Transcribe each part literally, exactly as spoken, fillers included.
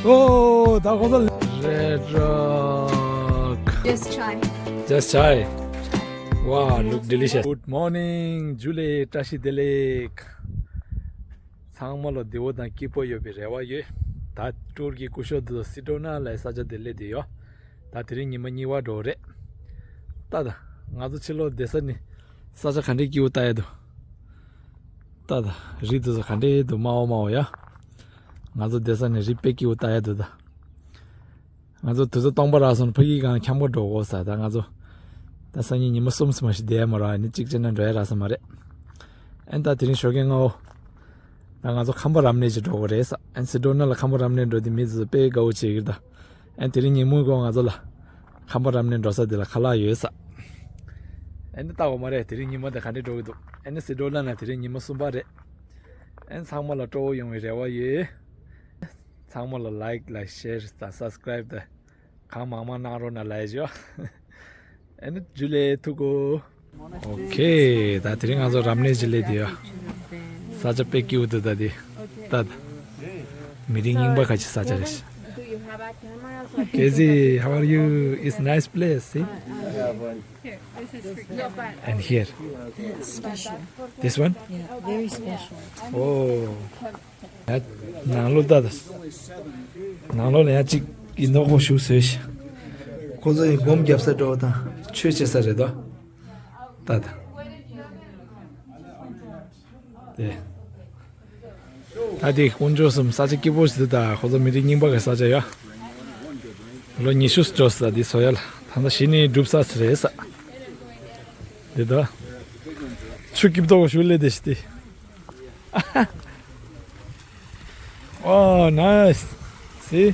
ཨོ། ད་ཁོ་ཚོ་Red Rock. Just chai. Just chai. Wow, look delicious. Good morning. ཇུ་ལེ། བཀྲ་ཤིས་བདེ་ལེགས། ཚང་མ་ལ་བདེ་པོ་དང་སྐྱིད་པོ་ཡོད་པའི་རེ་བ་ཡོད། ད་ཊུར་གྱི་སྐུ་ཞབས་དེ་ཚོ་སི་ཌོ་ན་ལ་ས་ཆ་དེ་སླེབས་བསྡད་ཡོད། ད་དེ་རིང་ཉི་མ་གཉིས་པ་འགྲོ་རེད། ད་ད་ང་ཚོ་ཕྱི་ལོགས་བསྡད་ས་ནི་ས་ཆ་ག་འདྲའི་སྐྱིད་པོ་ལྟ་ཡ་འདུག་ད་ད་རི་དེ་ཚོ་ག་འདྲའི་འདུག་དམར་པོ་དམར་པོ་ཡ། ང་ཚོ་བསྡད་ས་ནི་རི་དཔེ་སྐྱིད་པོ་ལྟ་ཡ་འདུག་ད། ང་ཚོ་དུས་ཚོད་སྟོང་པ་རག་སོང་ན་ཕ་གི་གང་འཁྱམ་པོ་འགྲོ་དགོས་ས། ད་ང་ཚོ་ད་སང་ཉིན་ཉི་མ་གསུམ་ཙམ་ཞིག་བསྡད་མ་རག་ནི་གཅིག་བྱས་ན་འགྲོ་ཡ་རག་ས་མ་རེད། ཨན་ད་དེ་རིང་ཞོགས་ཀས་སྔ་པོ་ད་ང་ཚོ་ཁམས་པ་རབ་གནས་ཅིག་འགྲོ་དགོས་རེད་ས། ཨན་སི་ཌོ་ན་ལ་ཁམས་པ་རབ་གནས་འགྲོ་དེ་མི་ཚོ་དཔེ་དགའ་པོ་བྱེད་ཀྱི་ད། ཨན་དེ་རིང་ཉིན་མོའི་སྐོར་ང་ཚོ་ལ་ཁམས་པ་རབ་གནས་འགྲོ་ས་དེ་ལ་ཁ་ལག་ཡོད་ས། ཨན་ད་ལྟ་གོ་མ་རེད། དེ་རིང་ཉི་མ་དེ་ག་འདྲས་འགྲོ་གི་འདུག་ཨན་སི་ཌོ་ན་ལ་དེ་རིང་ཉི་མ་གསུམ་པ་རེད། ཨན་ཚང་མ་ལ་སྤྲོ་པོ་ཡོང་བའི་རེ་བ་ཡོད། ཚང་མ་ལ་ལའིཀ་ལ་ཤེར་དང་སབ་སི་ཀ་རའིབ་དང་གང་མང་མང་གནང་རོགས་གནང་ལབ་ཡ་ཞུ། ཨ་ནི་ཇུ་ལེ་ཐུག་གོ། ཨོ་ཁེ། ད་དེ་རིང་ང་ཚོ་རབ་གནས་ཇུ་ལེ་དེ་ཡ། ས་ཆ་དཔེ་སྐྱིད་པོ་འདུག་ད་དེ། ད་ད། མི་རིགས་རྙིང་པ་ཁ་ཆེ་ས་ཆ་རེད། Casey, how are you? It's nice place, see? And here. Special. This one? Yeah, very special. Oh. ཡ། ནང་ལོགས་ལྟ་དང་། ནང་ལོགས་ལ་ཡ་གཅིག་ཡིན་མདོག་ཁོག་བཞུགས་བཟོས་ཤིག་ཁོ་ཚོ་ཡི་སྒོམ་རྒྱབ་ས་འགྲོ་དང་ཆོས་བྱེད་ས་རེད་དོ། ལྟ་དང་། དེ། ད་དེ་དཀོན་མཆོག་གསུམ་ས་ཆ་སྐྱིད་པོ་ཞིག་འདུག་ད་ཁོ་ཚོ་མི་རིགས་རྙིང་པ་གི་ས་ཆ་ཡ། ལོ་ཉི་ཤུ་འགྲོ་ས་འདི་བཟོ་ཡ་ལ་ད་ལྟ་གཞི་ནས་སྒྲུབ་ས་ཟེར་རེད་ས། འདི་ད། ཆུ་སྐྱིད་མདོག་ཁོག་བཞུགས་ལེ་དེ་ཞིག་དེ། Oh, nice. See?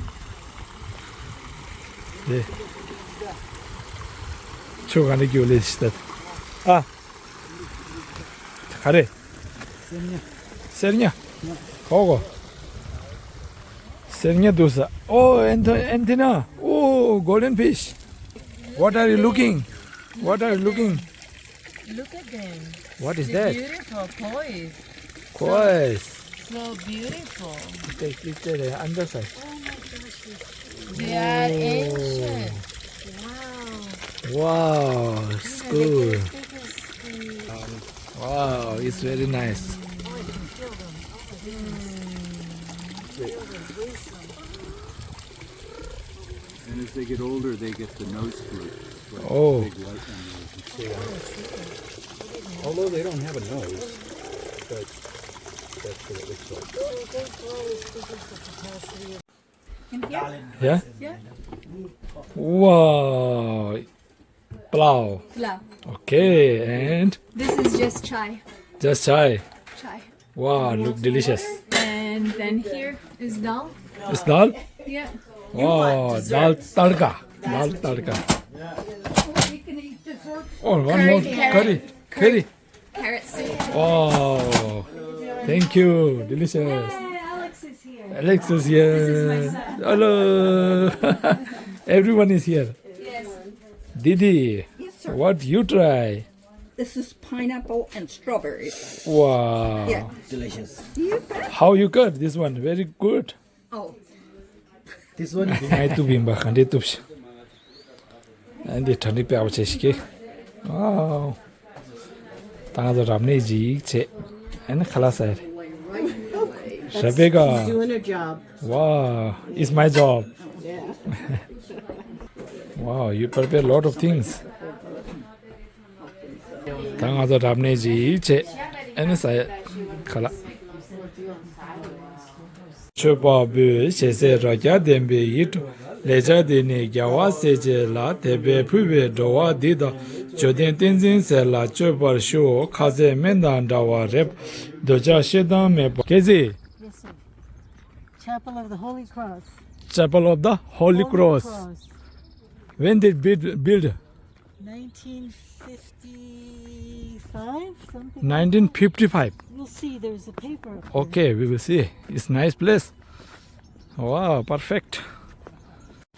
ཆུ་ག་འདྲ་སྐྱིད་པོ་ལེ་ཞིག་ད། ཨ། ག་རེ། སེར་ཉ། གོ་གོ། སེར་ཉ་འདུག་ས། Oh, antenna. Oh, golden fish. What are you looking? What are you looking? Look at them. What is that? They're beautiful. Koi. Koi. So beautiful. Take picture. They are ancient. Wow. Wow, it's cool. Wow, it's very nice. And as they get older, they get the nose flu. It's like Oh. Big white one. Although they don't have a nose, but that's what it looks like. In here? Yeah? Yeah. Wow. Pulao. Pulao. Okay, and This is just chai. Just chai. Chai. Wow, look delicious. And then here is dal. It's dal? Yeah. Wow, dal tadka. Dal tadka. Oh, one more curry. Curry. Curry. Carrot soup. Oh, thank you. Delicious. Hey, Alex is here. Alex is here. This is my son. Hello. Everyone is here. Yes. Didi, yes, sir. What you try? This is pineapple and strawberries. Wow. Yeah. Delicious. You bet. How you cut this one? Very good. Oh. This one is ང་ཡི་གཏུབ་ཡིན་པ་ག་འདྲའི་གཏུབ་ཤི། ཨ་འདི་གྲ་འགྲིག་དཔེ་བྱས་ཤིག་གི། Wow. ད་ང་ཚོ་རབ་གནས་ཅིག་བྱས། ཨ་ནི་ཁ་ལག་ཟ་ཡ་རེད། Rebecca. She's doing her job. Wow, it's my job. Yeah. Wow, you prepare lot of things. ད་ང་ཚོ་རབ་གནས་ཅིག་བྱས། ཨ་ནི་ཟ་ཡ་ཁ་ལག་ཆོས་པ་པོས་ཞལ་ཟས་རོ་བརྒྱ་ལྡན་པའི་ཡིད་འཕྲོག་ལེགས་སྦྱར་འདི་ནི་རྒྱལ་བ་སྲས་བཅས་ལ་དད་པས་ཕུལ་བའི་འགྲོ་བ་འདི་དག་འབྱོར་ལྡན་བསྟན་འཛིན་ཟས་ལ་སྤྱོད་པར་ཞུ། ཁ་ཟས་སྨན་དང་འདྲ་བ་རེད། འདོད་ཆགས་ཞེ་སྡང་མེད་པ། Casey, Yes, sir. Chapel of the Holy Cross. Chapel of the Holy Cross. When did build, build? Nineteen fifty-five, something like that. Nineteen fifty-five. You'll see there's a paper up there. Okay, we will see. It's nice place. Wow, perfect.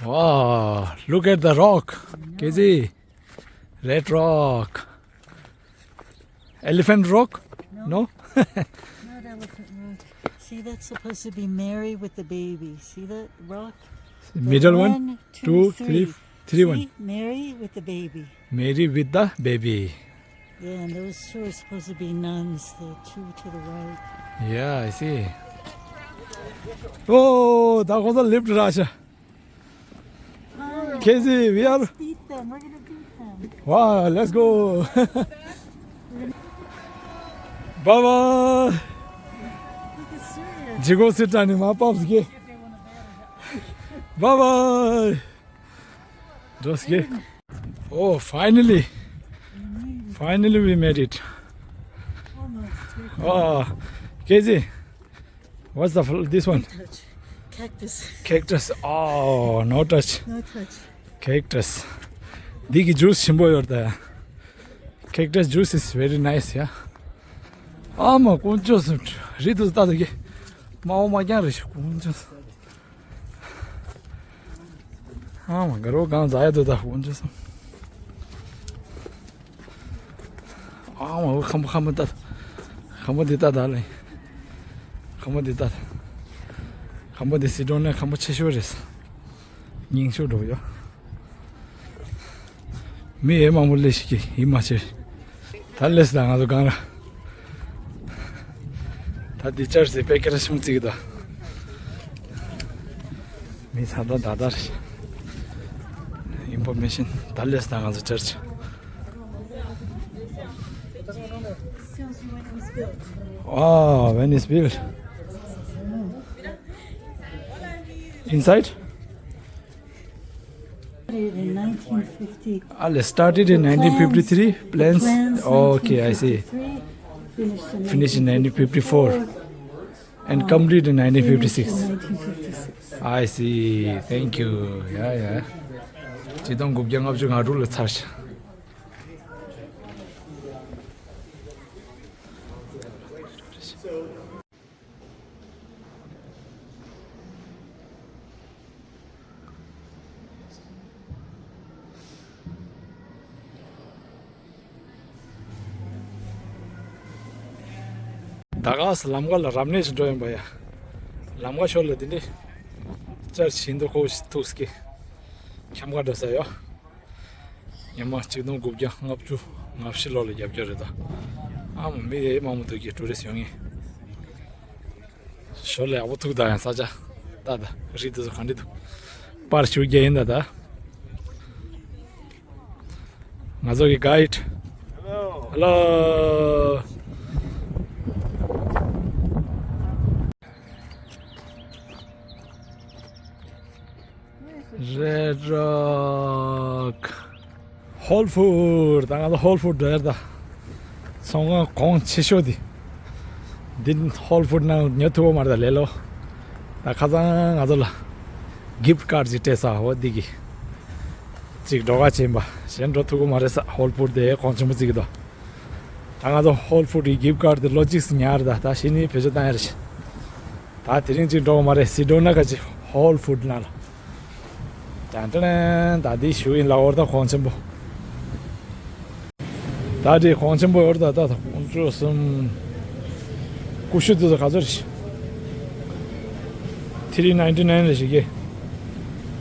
Wow, look at the rock. Casey. Red Rock. Elephant Rock? No. No? Not Elephant Rock. That's supposed to be Mary with the baby. See that rock? Middle one, one, two, two, three, three. Three one. See? Mary with the baby. Mary with the baby. Yeah, and those two are supposed to be nuns, the two to the right. Yeah, I see. Oh, that was a lift, Russia. Casey, we are. Beat them. We're gonna beat them. Wow, let's go. Bye bye. Look at Syria. Jigo sit down in my pops. Bye bye. Just get. Oh, finally. Finally, we made it. Oh, Casey. What's the fl- this one? Touch. Cactus. Cactus. Oh, no touch. No touch. Cactus. འདི་གི་ཇུས་ཞིམ་པོ་ཡོད་ད། Cactus juice is very nice, yeah. ཨ་མ་དཀོན་མཆོག་གསུམ། རི་དུ་ལྟ་ད་གི། མ་འོ་མ་རྐྱང་རེད་ཤག་དཀོན་མཆོག་གསུམ། ཨ་མ་དགའ་རོགས་གང་ཟ་ཡ་དུ་ད་དཀོན་མཆོག་གསུམ། ཨ་མ། ཁམ་བུ་ཁམ་བུ་ལྟ། ཁམ་བུ་འདི་ལྟ་ད་ལེ། ཁམ་བུ་འདི་ལྟ། ཁམ་བུ་འདི་སི་ཌོན་ནས་ཁམ་བུ་ཆེ་ཤོས་རེད། རྙིང་ཤོས་འགྲོ་ཡོད། མི་ཡེ་མང་པོ་ལས་ཤིག་གི་ཡིད་མ་ཆེས། ད་ལས་ད་ང་ཚོ་གང་ར། ད་འདི་ཅར་སི་པེ་ཀེ་ར་ཤིང་བརྩིགས་ད། མི་ཚང་ད་ད་ད་རེད། ཨིན་ཕོར་མེ་ཤིན། ད་ལས་ད་ང་ཚོ་ཅར་ཆ། Ah, when it's built. Inside? In nineteen fifty. Ah, let's started in nineteen fifty-three. Plans. Plans, okay, I see. Nineteen fifty-three, finished in nineteen fifty-four. Finished in nineteen fifty-four. And complete in nineteen fifty-six. Finished in nineteen fifty-six. I see. Thank you. Yeah, yeah. ཆིག་སྟོང་དགུ་བརྒྱ་ལྔ་བཅུ་ང་དྲུག་ལ་ཚར་ཤག་ད་ག་ས་ལམ་ཁ་ལ་རབ་གནས་ཤིག་འགྲོ་ཡིན་པ་ཡ། ལམ་ཁ་ཤོར་ལ་འདི་འདྲའི་ཅར་ཆི་འདུག་ཁོ་ཐུགས་ཀྱི་འཆམ་ཁ་འགྲོ་ས་ཡོད། ཉི་མ་ཆིག་སྟོང་དགུ་བརྒྱ་ལྔ་བཅུ་ང་བཞི་ལོ་ལ་རྒྱབ་སྐྱོར་རེད་ད། ཨ་མ་མི་ཡེ་མང་པོ་འདུག་གི་ཊུ་རི་སི་ཡོང་ངེས། ཞོར་ལ་ཡག་པོ་ཐུག་ད་ཡང་ས་ཆ། ད་ད་རི་དེ་ཚོ་ག་འདྲ་འདུག་པར་ཞུ་རྒྱུ་ཡིན་ད་ད། ང་ཚོ་གི་གྷའིཌ། Hello. Hello. Red Rock. Whole Food. ད་ང་ཚོ་Whole Food འགྲོ་ཡར་ད། ཚོང་ཁང་གོང་ཆེ་ཤོས་འདི། འདི་Whole Food ནང་ཉོ་ཐུབ་པ་མ་རེད་ད་ལས་ལོ། ད་ཁ་སང་ང་ཚོ་ལ་gift card ཅིག་སྤྲད་ས་འོ་འདི་གི། ཅིག་འགྲོ་ག་ཕྱིན་པ་གཞན་འགྲོ་ཐུབ་ཀྱི་མ་རེད་ས། Whole Food དེ་གོང་ཆེན་པོ་བརྩི་གི་འདུག་ད་ང་ཚོ་Whole Food གི་gift card དེ་ལོ་གཅིག་ཙམ་ཉར་ད། ད་གཞི་ནས་བེད་སྤྱོད་བཏང་ཡ་རེད། ད་དེ་རིང་ཅིག་འགྲོ་གི་མ་རེད། སི་ཌོན་ན་ག་ཅིག་Whole Food ནང་ལ། ཏན་ཏན། ད་འདི་ཞུ་ཡིན་ལ་འོར་ད་གོང་ཆེན་པོ། ད་འདི་གོང་ཆེན་པོ་འོར་ད་ད་ད་དཀོན་མཆོག་གསུམ། ཀུ་ཤུ་དེ་ཚོ་ག་ཚོད་རེད། ཐི་རི་ནའིན་ཊི་ནའིན་རེད་ཞིག་གི།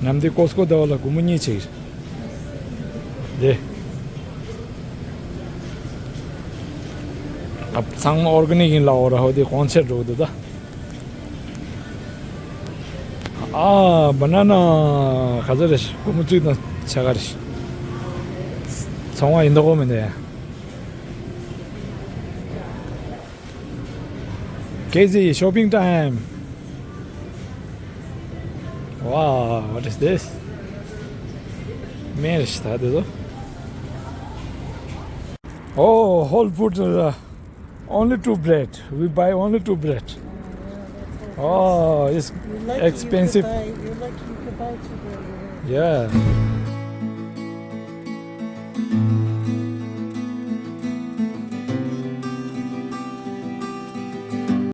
ནམ་དེ་ཀོ་སི་ཀོ་དེ་བ་ལ་སྒོར་མོ་གཉིས་བྱེད་ཀྱི་རེད། དེ། ཚང་མ་ཨོར་ག་ནིག་ཡིན་ལ་འོར་ཧོ་དེ་གོང་ཆེར་འགྲོ་གི་འདུག་ད། ཨ། བ་ན་ན་ག་ཚོད་རེད། སྒོར་མོ་གཅིག་དང་ཕྱེད་ཀ་རེད། ཚོང་བ་ཡིན་མདོག་ཁ་པོ་མི་འདུག་ཡ། Casey, shopping time. Wow, what is this? མེར་ཤ་ད་དེ་ཚོ། Oh, Whole Food, uh, only two bread. We buy only two bread. Oh, it's expensive. You're lucky you could buy, you're lucky you could buy two bread. Yeah.